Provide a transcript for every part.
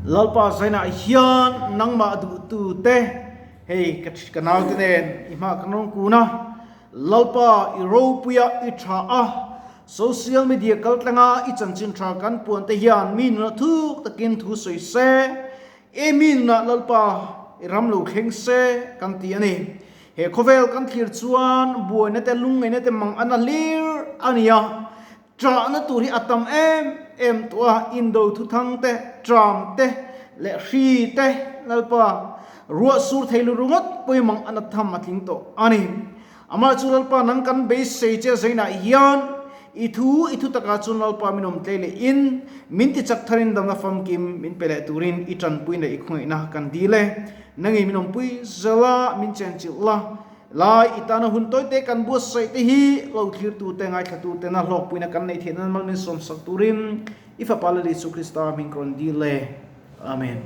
Lalpa zainah hian nangmah duhtute hei ka ka naute nen i hma kan rawn kun a, Lalpa i ropuia i tha a, social media kaltlanga i chanchin tha kan puan te hian mi nunah thuk takin thu sawi se, e mi nunah Lalpa i ram lo thleng se kan ti a ni. He khawvel kan thlir chuan buaina te lungngaihna te mang an a hlir a ni a, Ṭahna tur hi a tam em em tawh a, indo thuthang te, ṭam te leh hri te Lalpa ruah sur thei lu ringawt pawimawh a na tham a tling tawh a ni. Amah chu Lalpa nang kan beisei che zainah hian i thu i thu takah chuan Lalpa min awm tlei leh in min ti chak tharin damna famkim min pe leh turin i ṭanpui leh i khawngaihna kan dil e. Nangin min awmpui zel a, min chenchilh la. Lai i tana hun tawite kan buatsaih te hi lo thlirtute, ngaithlatutena hlawkpuina kan neih theih nan mal min sawmsak turin i Fapa Lal Isu Krista hming ka rawn dil e. Amen.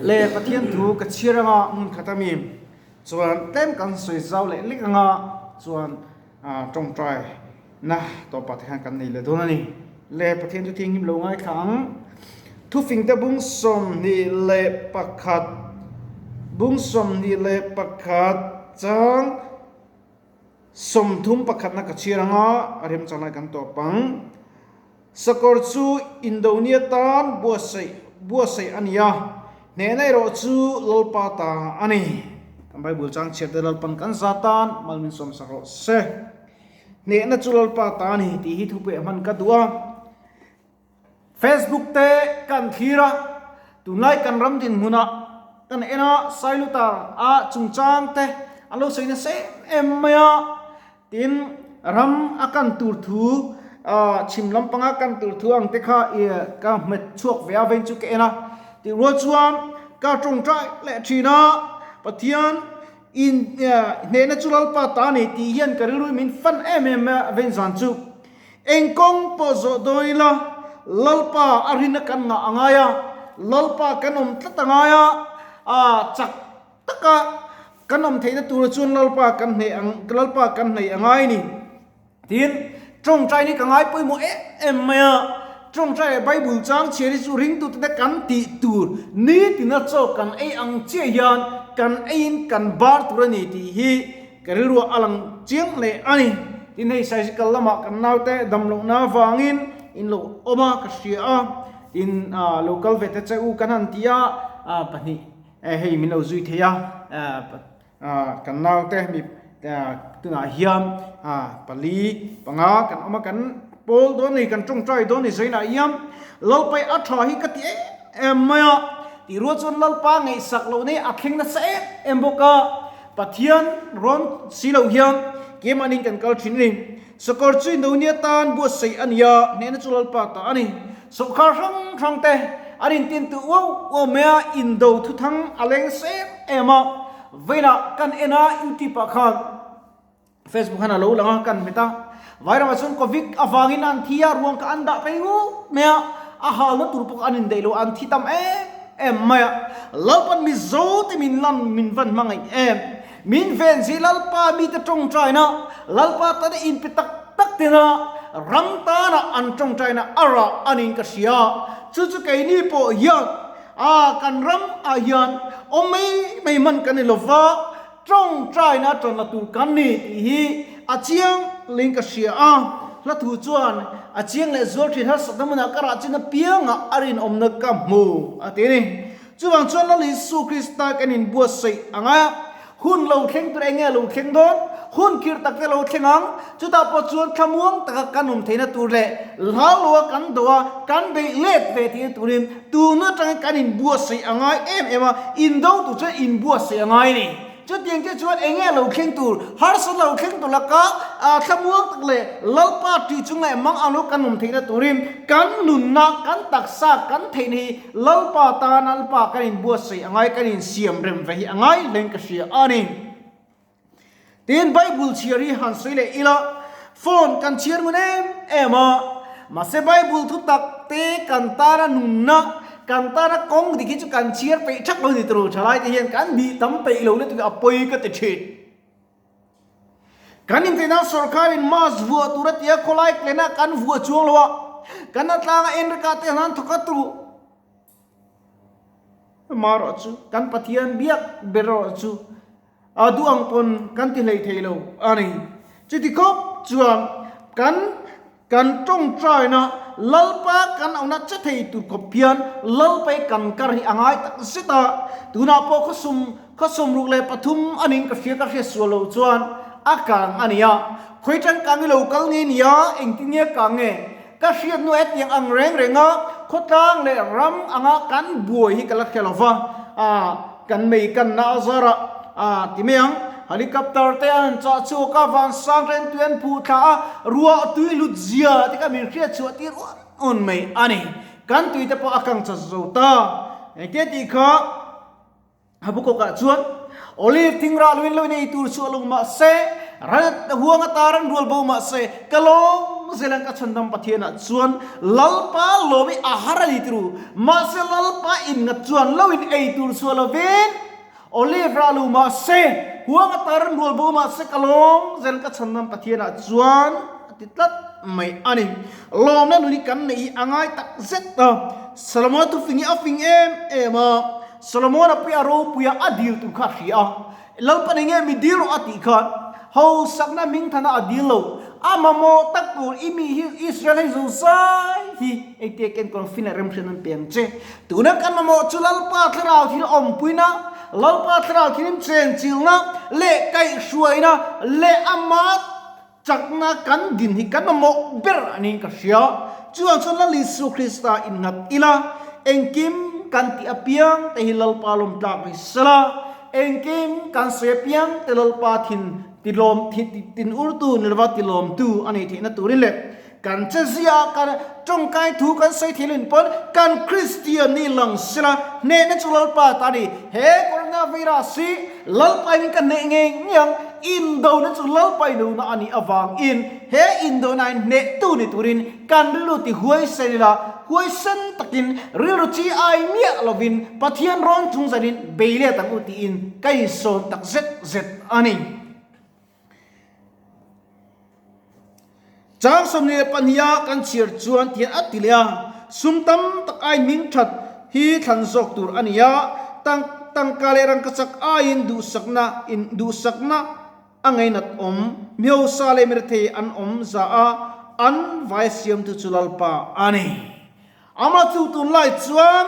Le Pathian thu ka chhiar anga hmun khat ami chuan tlem kan sawi zau leh lek anga chuan tawngtai na tawpah te khan kan nei leh dawn a ni. Le Pathian chu thianghlim lo ngaithla ang. Thufingte bung 21 bung 21 chang 31 na ka chhiar anga a remchang lai kan tawp ang. Sakawr chu Indonia tan buatsaih buatsaih a ni a, hnehna erawh chu Lalpa ta a ni. Kan Bible chang chhiar te Lalpan kan za tan mal min sawmsak rawh se. Hnehna chu Lalpa ta a ni tih hi thupui a hman ka duh a. Facebook te kan thlir a, tunlai kan ram dinhmunah kan en a, Sailutar a chungchang te an lo sawi nasa em em mai a, tin ram a kan tur thu chhim lampanga kan tur thu ang te kha ka hmet chhuak ve a vein chu ka en a, tih rual chuan ka tawngtai leh thin a, Pathian In hnehna chu Lalpa ta a ni tih hian ka rilru min fan em em a vein zan chu. Eng kawng pawh zawh dawn ila Lalpa a rinna kan ngah a ngai a, Lalpa kan awm tlat a ngai a, a chak taka kan awm theihna tura chuan Lalpa kan hneh ang Lalpa kan hnaih a ngai a ni. Tin, tawngtai ni ka ngai pawimawh em em mai a, tawngtai leh Bible chang chhiar hi chu ringtute te kan tih tur nitina chaw kan ei ang chiah hian kan eiin kan bar tur a ni tih hi ka rilruah a lang chiang hle a ni. Tin, hei cycle lamah kan naute damlohna avangin in lo awm a ka hria a, tin lo kal ve ta che u kan han ti a, pahnih hei min lo zui thei a. Kan naute mi tunah hian pali panga kan awm a, kan pawl dawn a ni, kan tawngtai dawn a ni zainah hian Lalpai a tha hi ka ti em em mai a, tih rual chuan Lalpa ngaihsak loh nei a thleng nasa em em bawk a, Pathian rawn si lo hian keimahniin kan kal thin a ni. Sakawr chu Indonia tan buatsaih a ni a, hnehna chu Lalpa ta a ni. Sawrkar hrang hrang te an intintuh uau uau mai a, Indo thuthang a leng nasa em em a, vawiinah kan en a YouTube ah khan Facebook khan a lo lang a, kan hmet a, Vairamah chuan Covid avangin an thi a, ruang kha an dah phei ngut mai a, a halna tur pawh kha an indaih lo, an thi tam em em mai a, Lalpan Mizo te min lan min van hmangaih em. Min ven zih Lalpa mite tawngtaina, Lalpa tana inpe tak tak tena ram tana an tawngtaina a rah a niin ka hria. Chu chu keini pawh hian a kan ram ah hian awm mai mai hman kan ni lova, tawngtaina tanna tur kan ni tih hi a chiang leng ka hria a. Hla thu chuan a chiang leh zual thin harsatna hmunah ka rah chin apiangah a rinawmna ka hmu a ti a ni. Chuvang chuan Lal Isu Krista kan inbuatsaih ang a, hun lo thleng tur eng nge lo thleng dawn? Hun khirh tak te lo thleng ang. Chutah pawh chuan thlamuang taka kan awm theihna tur leh hlau loa kan do a, kan beih let ve theihna turin tun atangin kan inbuatsaih a ngai em em a, indo tur chuan inbuatsaih a ngai a ni. Chutiang te chuan eng nge lo thleng tur, harsa lo thleng tur laka thlamuang tak leh Lalpa tih chung leh mang ang lo kan awm theihna turin kan nunna, kan taksa, kan theihna hi Lalpa tan Lalpa kan inbuatsaih a ngai, kan insiam rem ve hi a ngai hleng ka hria a ni. Tin, Bible chhiar hi han sawi leh ila, phone kan chhiar ngun em em a, mahse Bible thu tak te kan tana nunna, Kan tana kawng dik hi chu kan chhiar peih thak lo ni turu thalai te hian kan bih tam peih lo lutuk hi a pawi ka ti thin. Kan incheina sorkarin mask vuah tur a ti a, khawlai klena kan vuah chuang lo a, kan atlanga enrika te han thawk a turu. Amaherawhchu kan Pathian biak ber erawh chu a duh ang pawn kan ti hlei thei lo a ni. Chuti khawp chuan kan kan tawngtaina Lalpa kan auhna che thei tur khawp hian Lalpai kan kar hi a ngai tak zet a. Tunah pawh khawsum khawsum ruk leh pathum a ning ka hria ka hriat sual loh chuan a kang a ni a. Khawi tangkang i lo kal nge nia engtin nge kang nge? Ka hriat hnu hetiang ang reng renga khawtlang leh ram anga kan buai hi ka la hre lo va, ah kan mei kanna a zar a, ah ti mai ang. Helicopter te an chah chhuak a, vansang ren tui an phuh thla a, ruah tui hlut zia te kha min hriat chhuah tir un un mai a ni. Kan tui te pawh a kang chat zo ta. Engtia tih kha. Habakkuk-ah chuan, Olive thing rah luin lo in ei tur chu a lung mah se, ral huang ata ran rual bo mah se, ka lawm zel ang ka chhandam Pathianah chuan Lalpa lawm i a har a ni turu. Mahse Lalpa in ngat chuan lo in ei tur chu a lovin, Olive rah lu mah se, huang ata ran rual bo mah se, ka lawm zel ang ka chhandam Pathianah chuan a ti tlat mai a ni. Lawmna nun hi kan neih hi a ngai tak zet a, Solomona thufing hi a fing em em a. Solomona pui a ropuia a dil tur kha a hria a, Lalpan enge mi dil rawh a tih khan hausakna hmingthana a dil lo, a mamawh tak tur i mi hi Israel hei zo zai hi engtia ken kawn fin leh remhriat an pe ang che. Tuna kan mamawh chu Lalpa thlarau thil awmpuina, Lalpa thlarau thil chenchilhna leh kaihhruaina leh ama Chakna kan din hi kan mamawh ber a niin ka hria. Chuvang chuan Lal Isu Krista innghat ila, engkim kan tih apiang te hi Lalpa lawm tlak ni sela, engkim kan sawi apiang te Lalpa thin tilawm tin urtu ni lova tilawmtu a nih theihna turin leh kan che zia kan tawngkai thu kan sawi thei lin pawn kan Kristian ni lang sela, hnehna chu Lalpa ta a ni. He coronavirus hi Lalpa in ka hneh ngei ngei ang, indona chu Lalpa indona a nih avangin he indona in hnehtu ni turin kan rilru ti huaisen ila, huaisen takin rilru chi ai miah lovin Pathian rawn chung zanin bei let ang u tiin ka insawn tak zet zet a ni. Chang 22 a kan chhiar chuan tihian a ti leh a, Sum tam tak aiin hming that hi thlan zawk tur a ni a, tang tangka leh rangkachak aiin duhsakna in duhsakna a ngainat awm, mihausa leh mirethei an awm za a, an vai siamtu chu Lalpa a ni. Amah chu tunlai chuan.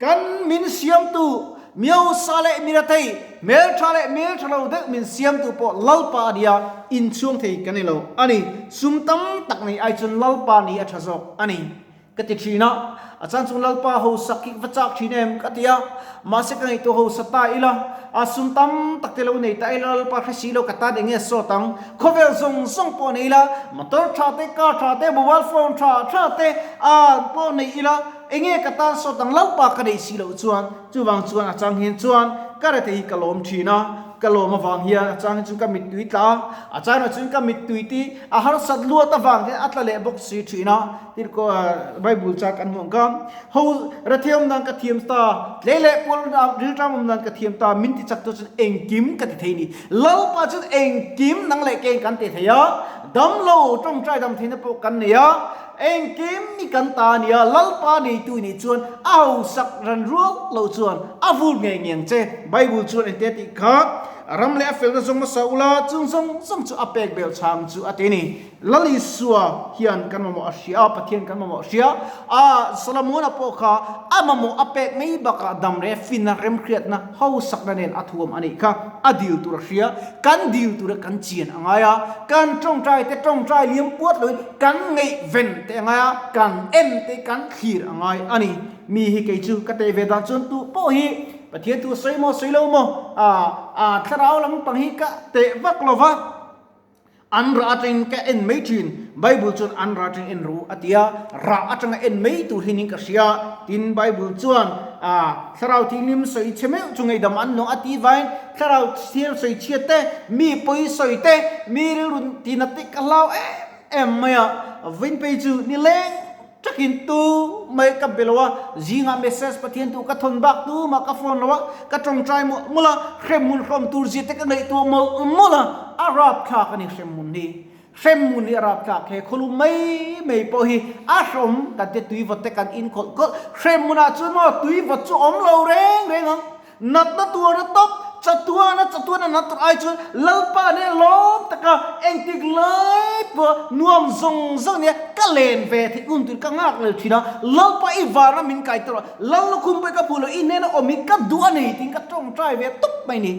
Kan min siamtu, miosa leh mirathei, hmeltha leh hmeltha lo deuh min siamtu pawh Lalpa a nia, inchhuang thei kan ni lo a ni. Sum tam tak nei ai chuan Lalpa ni a tha zawk a ni ka ti thin a. A chan chung Lalpa hausak hi va chak thin em ka ti a, mahse ka ngaihtuah hausa ta ila, a sum tam tak te lo nei ta ila Lalpa hre si lo ka tan eng nge sawt ang, khawvel zawng zawng pawh nei ila, motor tha te, car tha te, mobile phone tha tha te a pawh nei ila, Enge ka tan sawt ang Lalpa ka neih si loh chuan, chuvang chuan a chang hian chuan ka rethei hi ka lawm thin a, ka lawm avang hian a chang hi chu ka mittui tla a, a chang erawh chuan ka mittui ti a harsat luat avang hian a tla leh bawk si thin a, tin Bible chang kan hmuh ang kha, Ho rethei awm nan ka thiam ta, tlei leh pawl rilṭam awm nan ka thiam ta, min ti chak tu chuan engkim ka ti thei ni. Lalpa chuan engkim nang leh keng kan ti thei a, damlo tawngtai dam theihna pawh kan nei a, Engkim hi kan ta a nia, Lalpa neitu nih chuan a hausak ran rual loh chuan a vur ngei ngei ang che. Bible chuan engtia tih kha, Ram leh a felna zawng hmasa ula, chung zawng zawng chu a pek bel chhang chu a ti a ni. Lal Isua hian kan mamawh a hria a, Pathian kan mamawh a hria a, Solomona pawh kha a mamawh a pek mai bakah dam reh finna, remhriatna, hausakna nen a thuam a nih kha, a dil tur a hria. Kan dil tura kan chian a ngai a, kan tawngtai te tawngtai liam puat loin Kan ngaihven te a ngai a, kan en te kan thlir a ngai a ni. Mi hi kei chu ka teh ve dan chuan tu pawh hi Pathian thu sawi maw sawi lo maw a thlarau lampang hi ka teh vak lo va, an rah atangin ka en mai thin. Bible chuan an rah atangin en ru a ti a, rah atanga en mai tur hi ning ka hria. Tin Bible chuan thlarau thianghlim sawi chhe meuh chu ngaihdam an nawng a tih vangin Thlarau thiam sawi chhiat te, mi pawi sawi te, mi rilru tinat te ka hlau em em mai a, vawiin phei chu ni leng takin tu mai ka be lo a, zingah message Pathian tu ka thawn bak tu mah ka phone lo a, ka tawngtai mawlh mawlh a, hremhmun hlawm tur zia te ka ngaihtuah mawlh mawlh a, a rapthlak a ni hremhmun hi. Hremhmun hi a rapthlak he khawlum mai mai pawh hi a hrawm kan tia tui vawt te kan in khawlh khawlh. Hremhmunah chuan maw tui vawt chu awm lo reng reng ang. Natna tuarna tawp chatuana chatuana nat tur ai chuan Lalpa nen lawm taka engtik lai pawh nuam zawng zawng nia ka len ve theih hun tur ka nghak lo thin a. Lalpa i vana min kai tawh a, Lal lukhum pawh i ka phu lo, i hnena awm hi ka duh a ni tiin ka tawngtai ve tawp mai ni.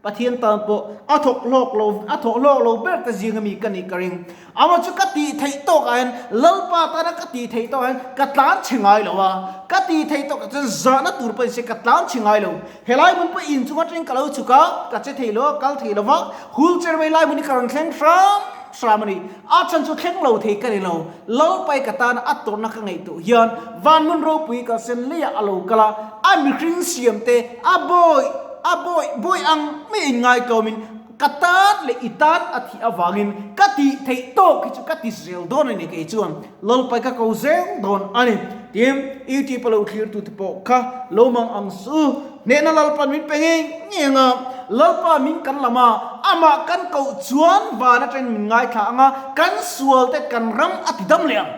Pathian tan pawh a thawk hlawk lo, a thawh hlawk lo ber te zinga mi ka nih ka ring. Amah chu ka tih theih tawkah hian, Lalpa tana ka tih theih tawkah hian ka tlan chhe ngai lo a, ka tih theih tawkah chuan zahna tur pawh inse ka tlan chhe ngai lo. Helai hmun pawh inchung atangin ka lo chhuk a, ka che thei lo a, kal thei lo va, wheelchair mai lai hmun hi ka rawn thleng hram hram a ni. A chhan chu thleng lo thei ka ni lo. Lalpai ka tana a tawrhna ka ngaihtuah hian van hmun ropui ka sen leiah a lo kal a, a mihring siam te a bawi a bawi bawi ang mai a inngaitawmin ka tan leh i tan a thih avangin ka tih theih tawk hi chu ka ti zel dawn a ni kei chuan Lalpai ka ko zel dawn a ni. Tin, YouTube a lo thlirtute pawh kha lo mang ang su. Hnehna Lalpan min pe ngei ngei ang a, Lalpa min kan lam a, amah kan koh chuan van atangin min ngaithla ang a, kan sual te kan ram a ti dam leh ang.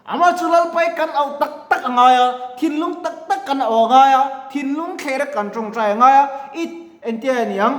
Amah chu Lalpai kan auh tak tak a ngai a, thinlung tak tak kan auh a ngai a, thinlung thlera kan tawngtai a ngai a, i entia a ni ang,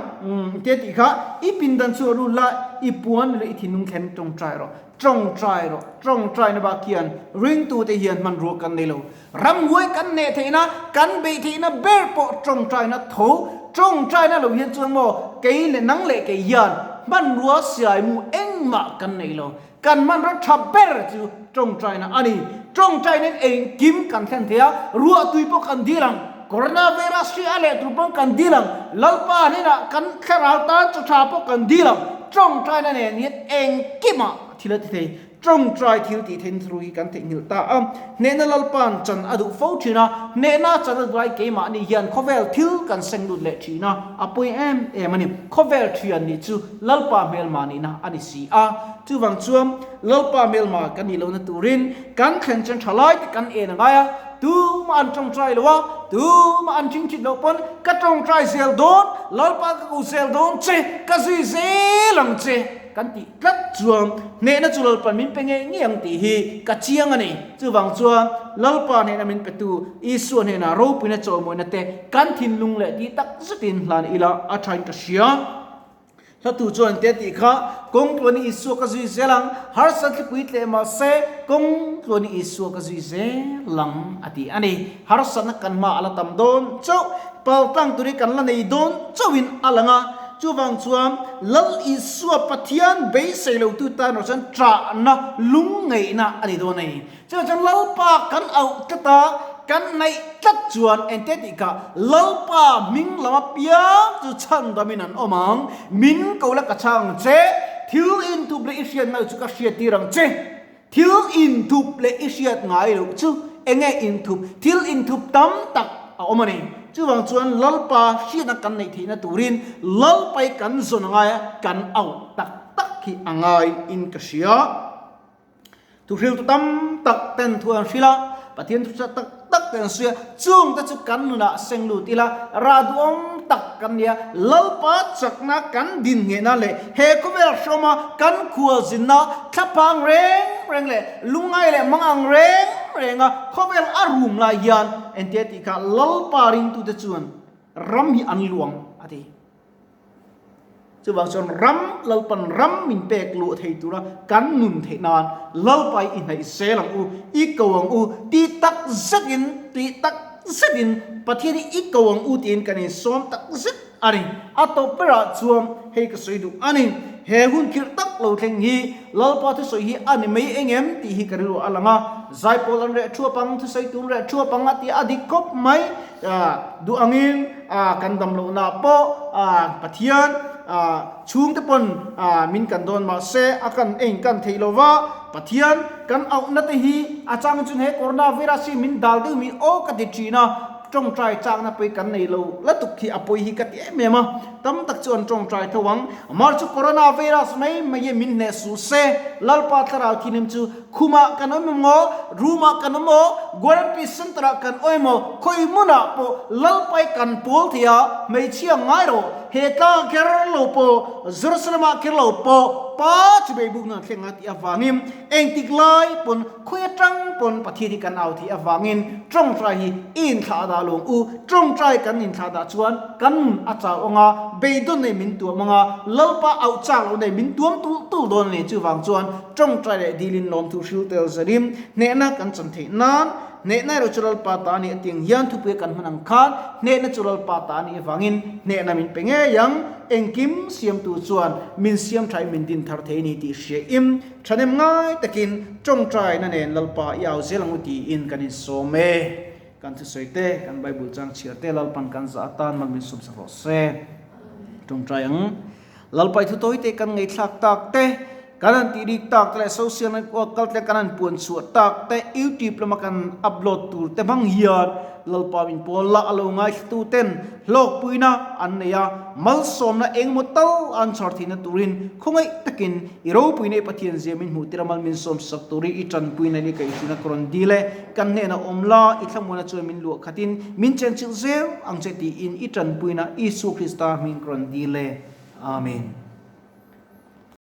entia tih kha i pindan chu a lut la, i puan leh i thinlung thlen tawngtai rawh, tawngtai rawh, tawngtaina bak hian ringtute hian hmanrua kan nei lo. Ramhuai kan neh theihna, kan beih theihna ber pawh tawngtaina tho, tawngtaina lo hian chuan maw kei leh nang leh kei hian hmanrua siaimu engmah kan nei lo. Kan hmanrua tha ber chu tawngtaina a ni. Tawngtainain engkim kan thlen thei a, ruahtui pawh kan dil ang, coronavirus hri a leh tur pawh kan dil ang, Lalpa hnenah kan thlarau tan chaw tha pawh kan dil ang, tawngtaina nen hian engkimah thil a ti thei. Tawngtai thil tih theihna thu hi kan theihnghilh ta a, hnehna Lalpa'n chan a duh fo thin a, hnehna chan a duh lai keimahni hian khawvel thil kan seng lut leh thin a, a pawi em em a ni. Khawvel thian nih chu Lalpa hmelma nihna a ni si a, chuvang chuan Lalpa hmelma kan nih lohna turin kan thlen chen tha lai te kan en a ngai a, tumah an tawngtai lo a, tumah an thingthit loh pawn ka tawngtai zel dawn, Lalpa ka ko zel dawn che, ka zui zel ang che kan tih. Tlat chuan hnehna chu Lalpa min pe ngei ngei ang tih hi ka chiang a ni. Chuvang chuan Lalpa hnehna min petu Isua hnenah ropuina chawimawina te kan thinlung leh tih tak zetin hlan ila a thain ka hria. Hlatu chuan te tih kha kawng tluanin Isua ka zui zel ang, harsa thlipui tleh mah se kawng tluanin Isua ka zui zel ang a ti a ni. Harsatna kan hma a la tam dawn chauh, paltlang tur hi kan la nei dawn chauhin a lang a. Chuvang chuan Lal Isua Pathian beisei lotu tan erawh chuan ṭahna, lungngaihna a ni dawn a ni. Chuvang chuan Lalpa kan auh tlat a, kan naih tlat chuan engte tih kha Lalpa hming lam apiang chu chhandamin an awm ang, min ko la ka chhang ang che, thil inthup leh i hriat ngai chu ka hriattir ang che. Thil inthup leh i hriat ngai loh chu eng nge inthup? Thil inthup tam tak a awm a ni. Chuvang chuan Lalpa hriatna kan neih theihna turin Lalpai kan zawn a ngai a, kan auh tak tak hi a ngai in ka hria. Thuhriltu tam tak ten thu an hrilh a, Pathian thu tak tak te an sawi a, chung te chu kan nunah seng lut ila, rah duhawm tak kan nia, Lalpa chakna kan din nghehna leh he khawvel hrawma kan khualzinna thlaphang reng reng leh lungngai leh mang ang reng renga khawvel a rum lai hian entia tih kha Lalpa ringtute chuan ram hi an luang a ti. Chuvang chuan ram Lalpan ram min pek luh thei tura kan nun theih nan Lalpa i hnaih zel ang u, i ko ang u tih tak zetin, tih tak zetin Pathian hi i ko ang u tiin kan insawm tak zet a ni. A tawp berah chuan hei ka sawi duh a ni. He hun khirh tak lo thleng hi Lalpa thusawi hi a ni mai eng em tih hi ka rilru a lang a. Zaipawl an reh thuap ang, thusawi tur reh thuap ang a ti a dik khawp mai. Duh angin kan dam lohna pawh Pathian chhungte pawn min kan dawn mahse a kan eng kan theih lova Pathian kan auhna te hi a chang chuan he coronavirus hi min dal deuh mi aw ka ti thin a, tawngtai chakna pawh hi kan nei lo lutuk hi a pawi hi ka ti em em a, tam tak chu an tawngtai tho ang. Amah chu coronavirus mai mai hi min hneh suh se, Lalpa thlarau thinim chu Khumah kan awm emaw, room-ah kan awm emaw, guarantee centre-ah kan awm emaw, khawi hmunah pawh Lalpai kan pawl thei a, hmeichhia ngai rawh. he tlang kher lo pawh, Jerusalem-ah kher lo pawh Pa chu beibuk nan thleng a tih avangin engtik lai pawn khawi atang pawn Pathian hi kan au theih avangin tawngtai hi i inthlah dah lawng u. Tawngtai kan inthlah dah chuan kan nun a chau ang a, beidawn nei min tuam ang a, Lalpa auh chak loh nei min tuam tulh tulh dawn a ni. Chuvang chuan tawngtai leh dilin lawmthu hril tel zelin hnehna kan chan theih nan Hnehna erawh chu Lalpa ta a nih a tiang hian thupuia kan hman ang khan hnehna chu Lalpa ta a nih avangin hnehna min pe ngei ang. Engkim siamtu chuan min siam thain min din thar thei a ni tih hriain thahnem ngai takin tawngtaina nen Lalpa i au zel ang u tiin kan insawm e. Kan thusawi te, kan Bible chang chhiar te Lalpan kan zah atan mal min sawmsak rawh se. Tawngtai ang. Lalpa i thutawi te kan ngaihthlak tak te, kan han tih rik tak te leh social network kal te kan han puan chhuah tak te, YouTube lama kan upload tur te hmang hian Lalpa min pawl la a lo ngaithlatu ten hlawkpuina an nei a, malsawmna engemaw tal an chhar theihna turin khawngaih takin i ropuina i Pathian zia min hmuh tir a mal min sawmsak turin i tanpuina leh kaihhruina ka rawn dil e. Kan hnenah awm la, i thlamuana chuan min luah khatin min chenchilh zel ang che tiin i tanpuina Isua Krista hming ka rawn dil e. Amen.